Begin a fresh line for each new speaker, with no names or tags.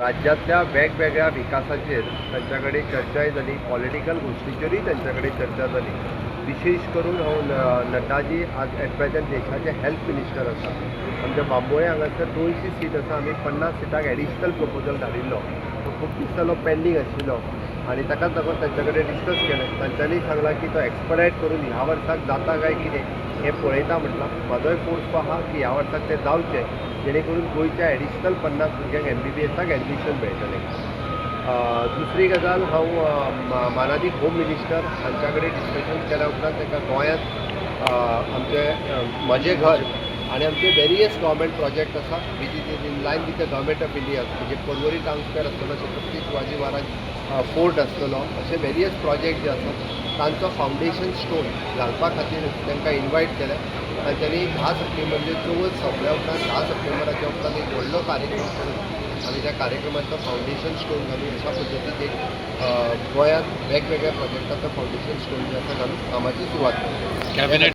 राज्यांतल्या वेगवेगळ्या विकासाचेर तांच्या कडेन चर्चाय जाली, पॉलिटिकल गोश्टीचेरूय तांच्या कडेन चर्चा जाली. विशेश करून हांव नड्डाजी आज एट प्रेझेंट देशाचे हेल्थ मिनिस्टर आसा. आमच्या बांबोळे हांगासर 200 सीट आसा. आमी 50 सिटाक एडिशनल प्रपोजल धाडिल्लो. तो खूब दीस जालो पेंडींग आशिल्लो आनी ताकाच लागून तांच्या कडेन डिस्कस केलें. तांच्यांनी सांगलां की तो एक्सपडायट करून ह्या वर्साक जाता काय कितें हें पळयता म्हटलां. म्हाजोय फोर्स आहा की ह्या वर्साक तें जावचें, जेणे करून गोंयच्या एडिशनल 50 भुरग्यांक एमबीबीएसाक एडमिशन मेळटलें. दुसरी गजाल, हांव मानादीक होम मिनिस्टर हांच्या कडेन डिस्कशन केल्या उपरांत ताका गोंयांत आमचे म्हजें घर आनी आमचे वेरियस गव्हर्मेंट प्रोजेक्ट आसा, which is in line with the Government of India, म्हणजे पर्वरी टावन स्क्वेअर आसतलो, छत्रपती शिवाजी महाराज फोर्ट आसतलो, असे वेरियस प्रोजेक्ट जे आसात तांचो फावंडेशन स्टोन घालपा खातीर तांकां इन्वायट केलें. तांच्यांनी 10 सप्टेंबर, म्हणजे चवथ सोंपल्या उपरांत 10 सप्टेंबराच्या उपरांत एक व्हडलो कार्यक्रम करून आमी त्या कार्यक्रमाचो फावंडेशन स्टोन घालून अशा पद्दतीन एक गोंयांत वेगवेगळ्या प्रोजेक्टाचो फावंडेशन स्टोन जे आसा घालून कामाची सुरवात करतले.
कॅबिनेट.